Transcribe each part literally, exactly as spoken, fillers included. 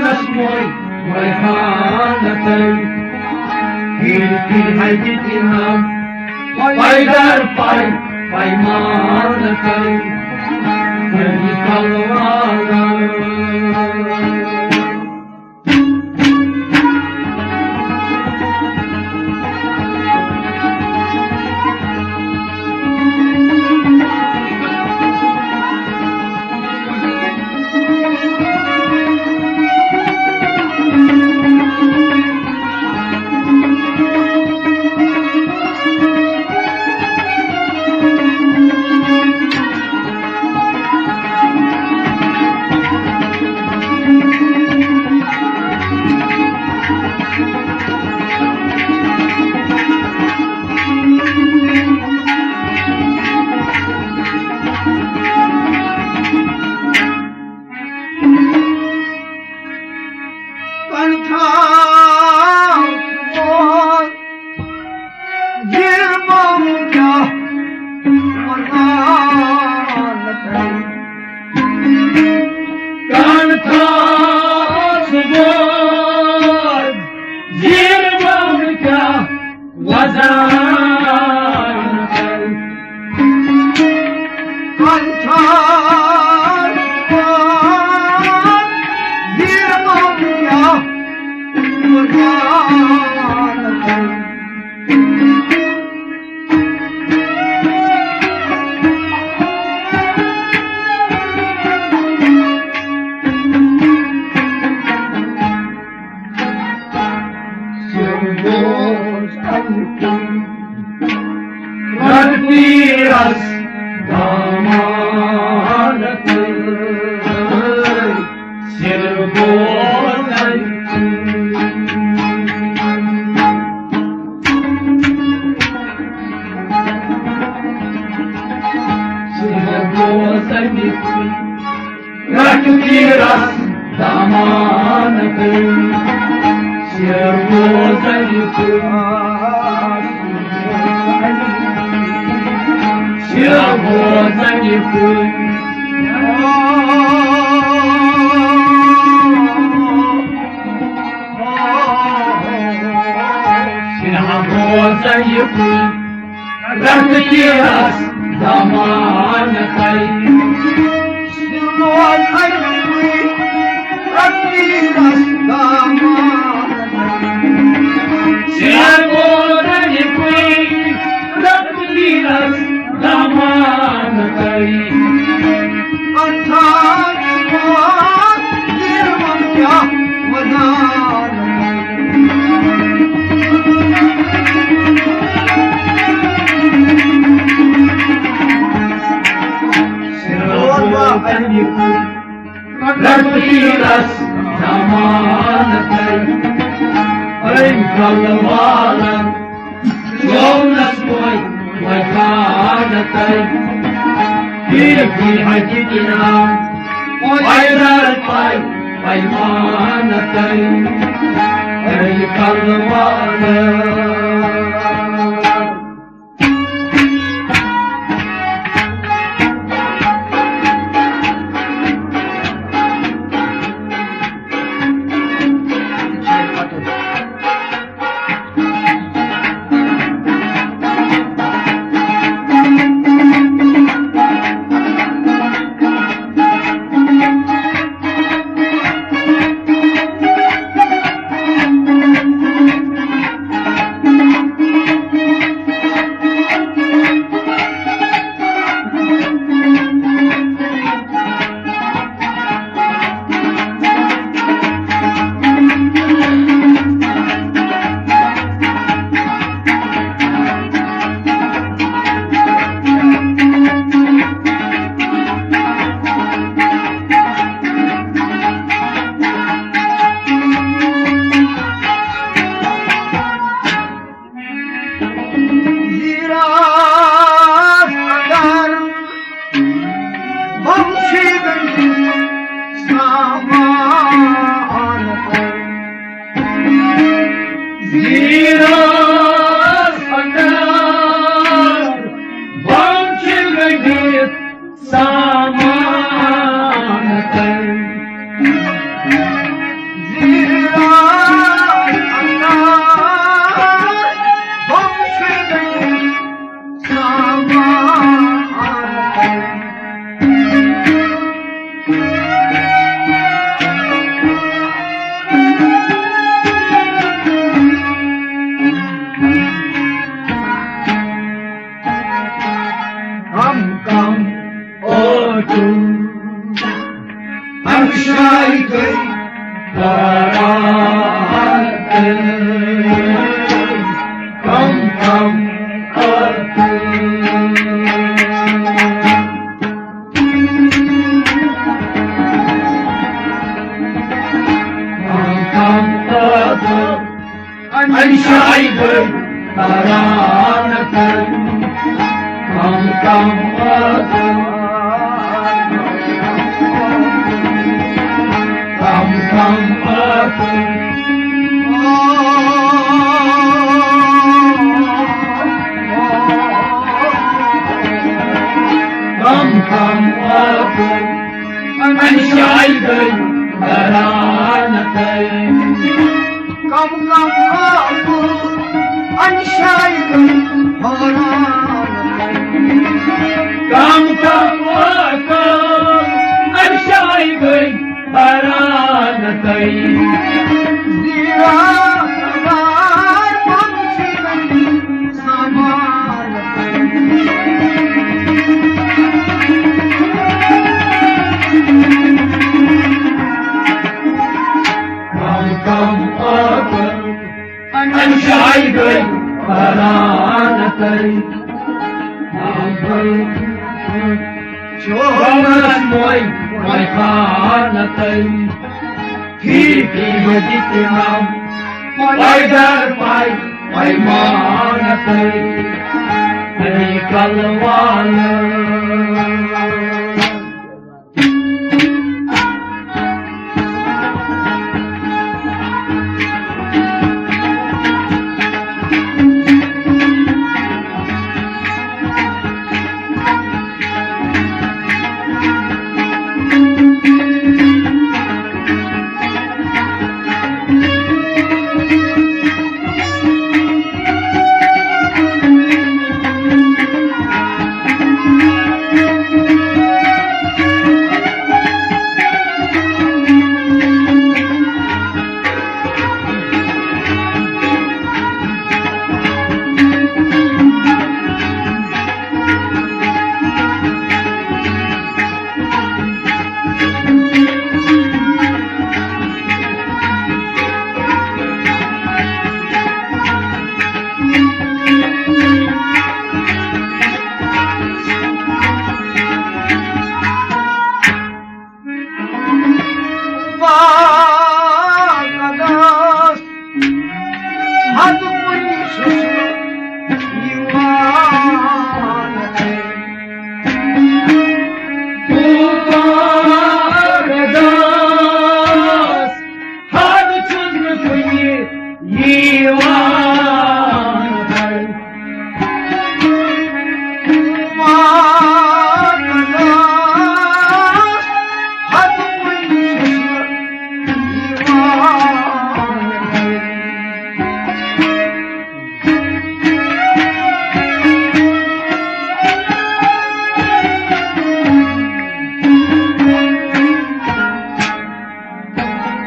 وَے وَے ہانَتَے، کِنۍ کِنۍ ہَتہِ اِنعام، پَے دَر پَے پَیمانَتَے، کَنہِ تَلوارَے۔ کنٹھا ووت زیر بم کیا وزانت۔ کنٹھا ووت زیر بم کیا وزانت۔ کنٹھا ووت زیر بم کیا وزانت۔ رَٹتی رَس دامانَتھ، سِر بوزَن۔ سِر بوزَن۔ رَٹتی رَس دامانَتھ، سِر بوزَن۔ سِر بوزَن۔ سِر بوزَن۔ رَٹتی رَس دامانَتھ۔ رَٹتی رَس دامانَتھ۔ سِر بوزَن۔ رَٹتی رَس دامانَتھ۔ اَتھَس منٛز زیر بم کیا وَزانَتھ۔ رَٹتی رَس دامانَتھ۔ أمۍ تَلوارَن چومنَس وَے وَے ہانَتَے۔ کِنۍ کِنۍ ہَتہِ اِنعام، پَے دَر پَے پَیمانَتَے۔ أمۍ تَلوارَن۔ زیٖراس اگر بم چھِ گٔمٕتۍ سامان۔ زیٖراس اگر بم چھِ گٔمٕتۍ سامان۔ شاہی گئی باران تل، کم کم آتل۔ کم کم آتل۔ انشائی گئی تران تئی، کم کم آتل۔ کم کم آتل۔ کم کم آتل۔ انشائی گئی تران تئی۔ کم کم آتل، انشائی گئی باران۔ کم کم آتل، انشائی گئی باران تئی۔ زیرا سردار پنچھی گئی سامان۔ کم کم آتل۔ انشائی گئی باران تئی۔ چوبس موئی موئی خان تئی۔ ٹھیک ہی وجہ کے نام پیدر پائی پیمان تئی۔ تئی کلوان۔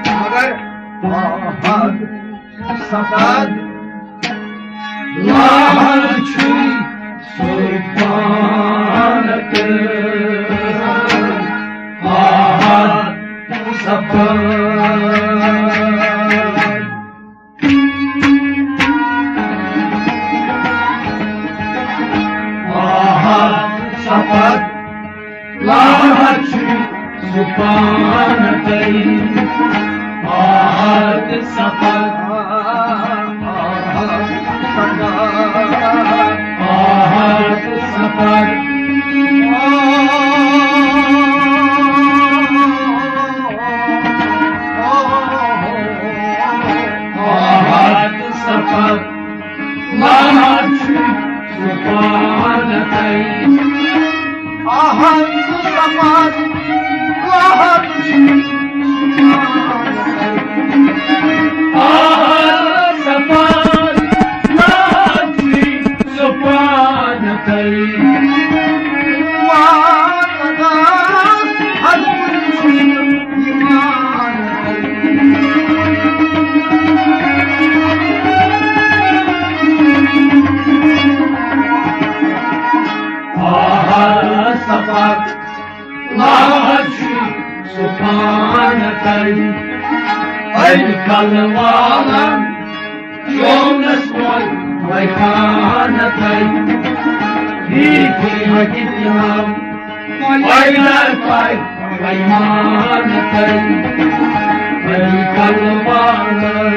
مگر آہد سفر لاہر چھُے سُے پانہٕ تہٕ آہد سفر۔ آہد سفر، لاہر چھُ سُہ پانہٕ تہِ۔ آہد سفر، آہد سفر، آہد سفر۔ آہت سفر، لاہت چھُ سُہ پانہٕ تہِ۔ آہت سفر، لاہت چھُ سُہ پانہٕ تہِ۔ آہت سفر، لاہت چھُ سُہ پانہٕ تہِ۔ آہا سفر، لاہت چھُ سُہ پانہٕ اے کلہٕ والن، چونس وۄنۍ وۄنۍ خانہٕ تۄہہِ، بیٖٹھٕے ہۄتہِ تِمن، وۄنۍ نر تۄہہِ، وۄنۍ مانہٕ تۄہہِ، اے کلہٕ والن۔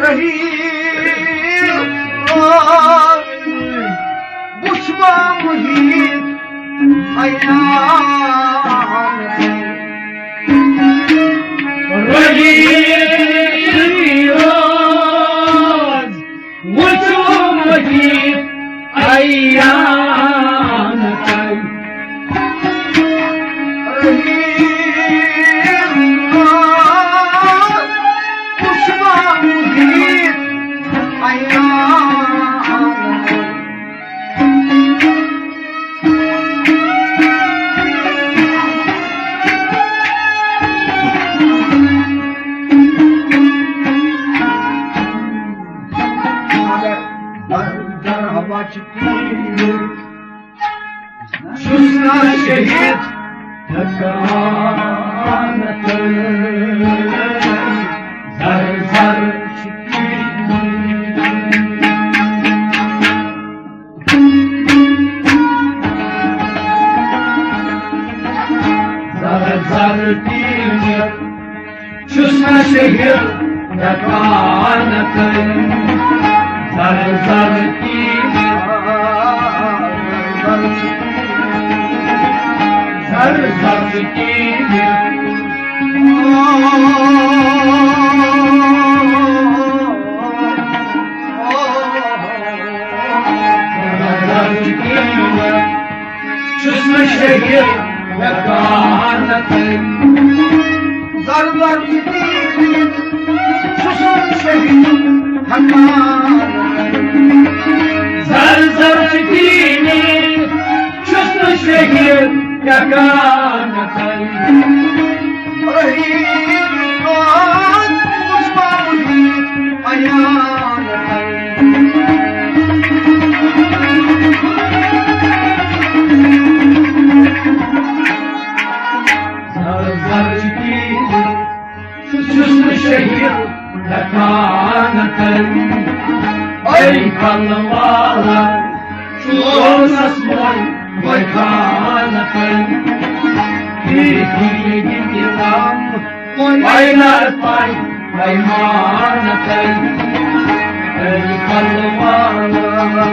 رحیم راز وُچھوا محیط عیان۔ رحیم راز وُچھوا محیط عیان۔ چھُس نہٕ شہید ہٮ۪کان تہٕ زر زر چھِ پیٖنتۍ۔ زر زر پیٖنتۍ۔ چھُس نہٕ شہید ہٮ۪کان تہٕ زر زر پیٖنتۍ۔ زر زر پیٖنتۍ۔ زر زر پیٖنتۍ۔ چھُس نہٕ شہید ہٮ۪کان تہٕ زر زر چھِ پیٖنتۍ۔ چھُس نہٕ شہید ہٮ۪کان۔ زر زر چھِ پیٖنتۍ۔ چھُس نہٕ شہید ہٮ۪کان تہٕ رحیم راز وُچھوا محیط عیان۔ زر زر چھِ پیٖنتۍ۔ چھُس نہٕ شہید ہٮ۪کان تہٕ اے کلہٕ والا، چونس وۄنۍ وۄنۍ خانہٕ تہٕ بیٖٹھٕے ییٚتہِ تِمن، وۄنۍ نر تۄہہِ، وۄنۍ مانہٕ تہٕ اے کلہٕ والا۔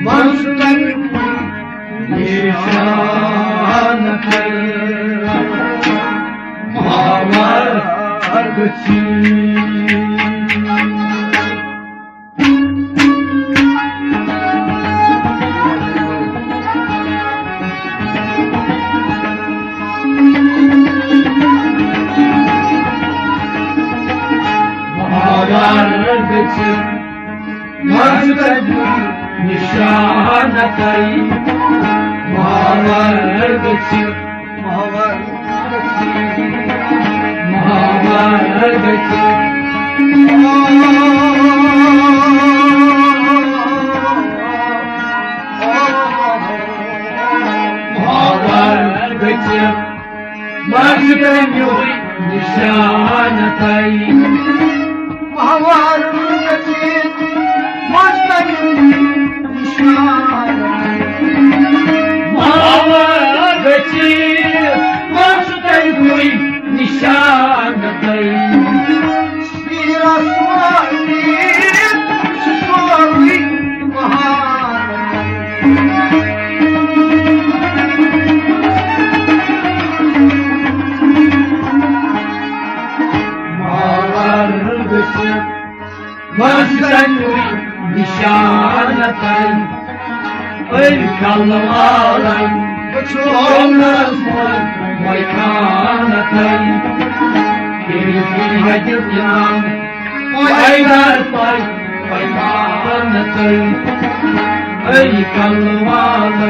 منٛز تَمیُک نِشان تۄہہِ ماوَر گٔژھِو۔ ماوَر گٔژھِو۔ مَرگ تَمیُک نِشان تۄہہِ ماوَر گٔژھِو۔ ماوَر گٔژھِو۔ ماوَر گٔژھِو۔ ماوَر گٔژھِو۔ مَرگ تَمیُک نِشان تۄہہِ ماوَر گٔژھِو۔ مَرگ تَمیُک نِشان ماوَر گٔژھِو۔ مَرگ تَمیُک نِشان تۄہہِ۔ پیٖرس وٲلۍ چھُ سورُے مہان۔ ماوَر گٔژھِو۔ مَرگ تَمیُک نِشان تۄہہِ۔ أمۍ کلہٕ والن وٕچھو نظمن مٲدان تۄہہِ۔ ییٚلہِ تُہۍ حجہِ تُلان پایدار تۄہہِ، پایدار تۄہہِ۔ أمۍ کلہٕ والن۔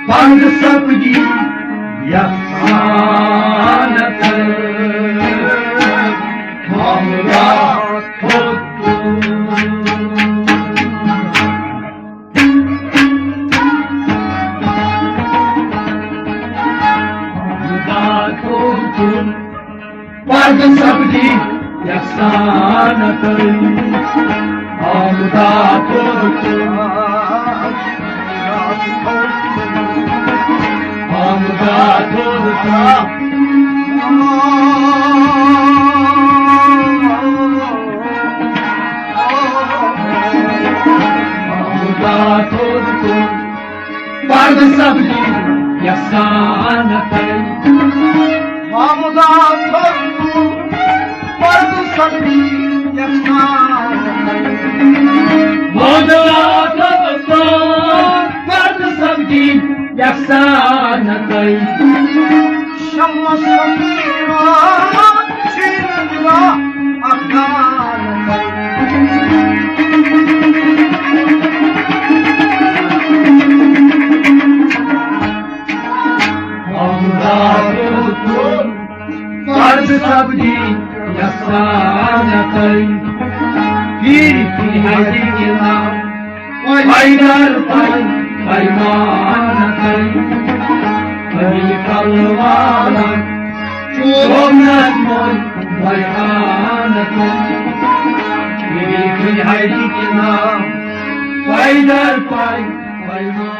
پنٛد سپدی یَژھان تہٕ مامرا تھوٚد تُل۔ مامرا تھوٚد تُل۔ پردٕ سپدی یَژھان تہٕ آمدا تھوٚد تُل۔ آمدا تھوٚد تُل۔ آمدا تھوٚد تُل۔ پردٕ سپدی یَژھان تہٕ آمدا تھوٚد تُل۔ پردٕ سپدی یَژھان تہٕ آمدا تھوٚد تُل۔ پردٕ سپدی یَژھان تہٕ شمس فقیرا چھِنہٕ دِوان افغان۔ آمدار تہٕ پردٕ سپدی یَژھان تہٕ پیٖر کی حجہِ گِنٛدان۔ حیدر پائی پیمانہ تل، علی کلوالہ چوبنس موج بیانہ تل، بی بی حیدر کنا حیدر پائی پیمانہ۔